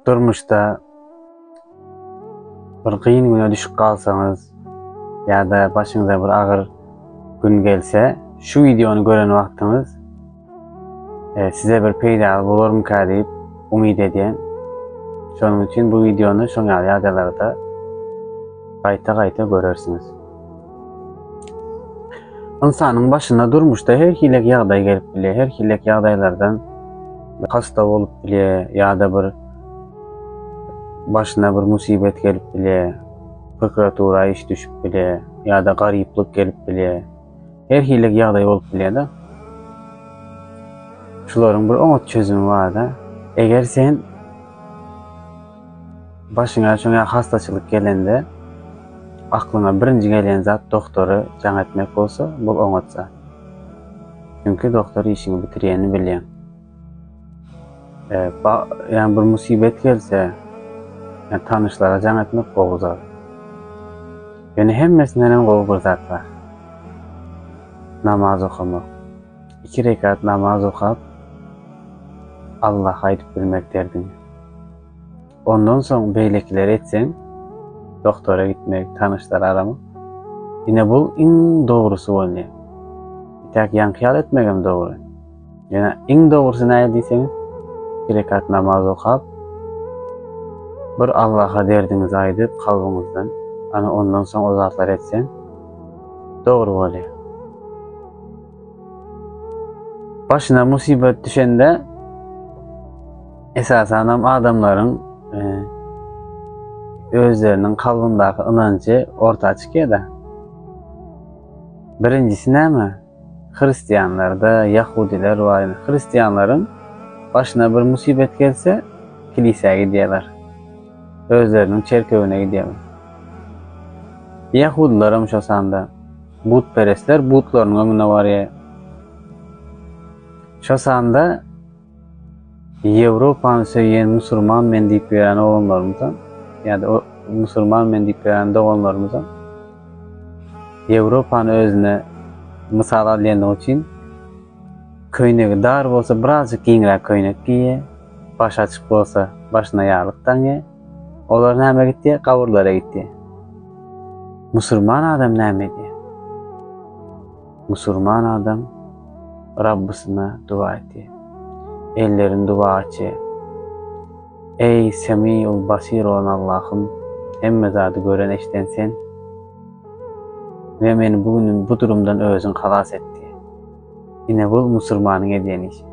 Durmuşda bir kyn güne düşüp galsaňyz ýa-da başyňyza bir agyr gün gelse, şu wideony gören wagtyňyz e, size bir peýdaly bolarmyka diýip umyt edýän. Şonuň üçin bu wideony şoň ýaly ýagdaýlarda gaýta-gaýta görersiňiz. Ynsanyň başyna durmuşda her hili ýagdaý gelip bilýär. Her hili ýagdaýlardan hasta bolup bilýär ýa-da bir başyna bir musibet gelip bilýär. Prokuratura iş düşüp bilýär ýa-da garyplyk gelip bilýär. Her hili ýagdaý bolup bilýär-de. Şularyň bir oňat çözümi bar-da. Eger sen Başyňa şoňa hastaçylyk gelende aklyňa birinji gelýän zat doktory jaň etmek bolsa, bul oňat zat. Çünki doktor işiňi bitirýänini bilýäň. E, ba, ýani bir musibet gelse, ýani tanyşlara jaň etmek gowy zat. Ýöne hemmesinden hem gowy bir zat bar. Namaz okamak. Iki rekat namaz okap, Allaha aýdyp bilmek derdiňi. Ondan soň beýlekileri etseň, doktora gitmek, tanyşlary aramak. Ine bul iň dogrusy bolýar. Itäk ýaňky ýaly etmegem dogry. Ýöne iň dogrusy nähili diýseňiz, iki rekat namaz okap, bir Allaha derdiňizi aýdyp kalbyňyzdan, ana ondan soň o zatlary etseň, dogry bolýar. Başyna musibet düşende esasanam adamlaryň e, özleriniň kalbyndaky ynanjy orta çykýar-da. Birinjisi näme? Hristianlarda, ýahudiler bar. Hristianlaryň başyna bir musibet gelse, kilisä gidýärler. Özleriniň çerkewine gidýärler. Ýahudylaram şo sanda. Butperestler butlarynyň öňüne barýar. Şo sanda Ýewropany söýýän musurman men diýip ýören oglanlarymyzam, ýa-da musurman men diýip ýören doganlarymyzam Ýewropany özüne mysal alýanlygy üçin köýnegi dar bolsa birazjyk giňräk köýnek geýýär, başy açyk bolsa başyna ýaglyk daňýar. Olar nämä gitýär? Gabyrlara gitýär. Musurman adam näme edýär? Musurman adam Rabbysyna dua edýär. Ellerini dua açýar. Eý, Semiul Basir bolan Allahym, hemme zady gören eşiden sen we meni bu gün bu durumdan özüň halas et diýýär. Ine bu musurmanyň edýän işi.